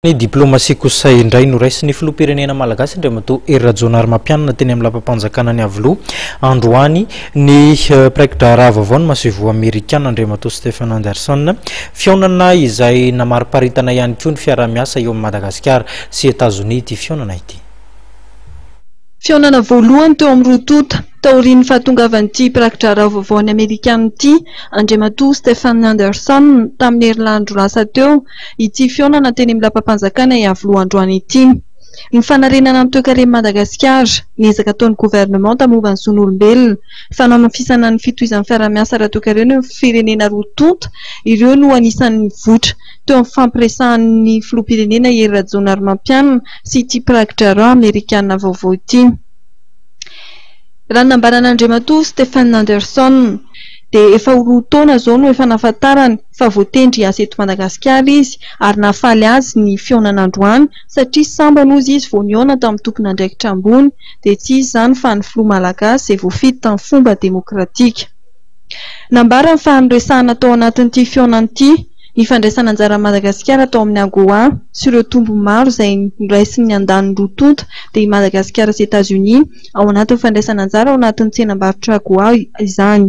Ny diplomasia kosa indray noraisin'ny filoham-pirenena malagasy Andriamatoa Hery Rajaonarimampianina teny amin'ny lapam-panjakana any Iavoloha androany ny mpiraiki-draharaha vaovao ny masoivoho amerikana Andriamatoa Stephen Anderson. Fihaonana izay namariparitana ihany koa ny fiaraha-miasa eo amin'i Madagasikara sy Etazonia ity fihaonana ity. Fihaonana voalohany teo amin'ny roa tonta, taorian'ny fahatongavan'ity mpirakidraharaha vaovaon'ny Amerikana ity, Andriamatoa Stephen Anderson, tamin'ny herinandro lasa teo, ity fihaonana teny amin'ny lapam-panjakana Iavoloha androany ity. Ny fanarenana ny toekaren'i Madagasikara, ny ezaka ataon'ny governemanta momba ny zon'olombelona, fanamafisana ny fitohizan'ny fiaraha-miasa ara-toekarena eo amin'ny firenena roa tonta, ireo no anisan'ny nivoitra. teo amin'ny fifampiresahan'ny filoham-pirenena Hery Rajaonarimampianina sy ity mpirakidraharaha amerikana vaovao ity. Raha ny nambaran'Andriamatoa Stephen Anderson dia efa ho roa taona izao no efa nahafantarany fa voatendry hiasa eto Madagasikara izy ary nahafaly azy ny fihaonana androany satria sambany hozy izy vao nihaona tamin'ny tompon'andraikitra ambony dia tsy iza izany fa ny filoha malagasy izay voafidy tamin'ny fomba demokratika. Nambarany fa noresahana tao anatin'ity fihaonana ity ny fandraisana anjaran'i Madagasikara tao amin'ny AGOA sy ireo tombony maro izay noraisin'ny andaniny roa tonta dia i Madagasikara sy Etazonia ao anatin'ny fandraisana anjara ao anatin'ny tsenam-barotra AGOA izany.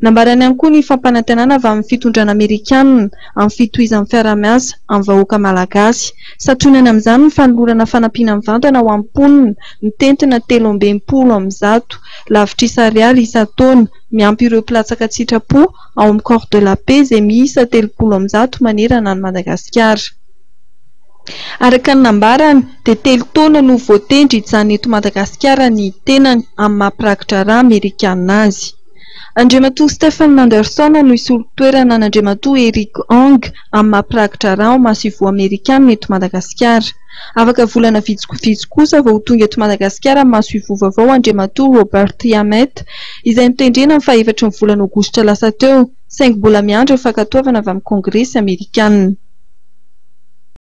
Nambarany ihany koa ny fampanantenana avy amin'ny fitondrana amerikanina amin'ny fitohizan'ny fiaraha-miasa amin'ny vahoaka malagasy. Santionany amin'izany ny fanolorana fanampiana mivantana ho an'ny mponina mitentina 163 lavitrisa ariary isan-taona miampy ireo mpilatsaka an-tsitrapo ao amin'ny Corps de la Paix izay miisa 130 manerana an'i Madagasikara. Araka ny nambarany dia telo taona no voatendry hijanona eto Madagasikara ny tenany amin'ny maha mpirakidraharaha amerikana azy. Andriamatoa Stephen Anderson no hisolo toerana an'Andriamatoa Eric Ong amin'ny maha mpirakidraharaha ao masoivoho amerikana eto Madagasikara. Afaka volana vitsivitsy kosa vao ho tonga eto Madagasikara ny masoivoho vaovao Andriamatoa Robert Yamet izay notendrena ny fahaefatry ny volana aogositra lasa teo saingy mbola miandry ny fankatoavana avy amin'ny Kongresy amerikana.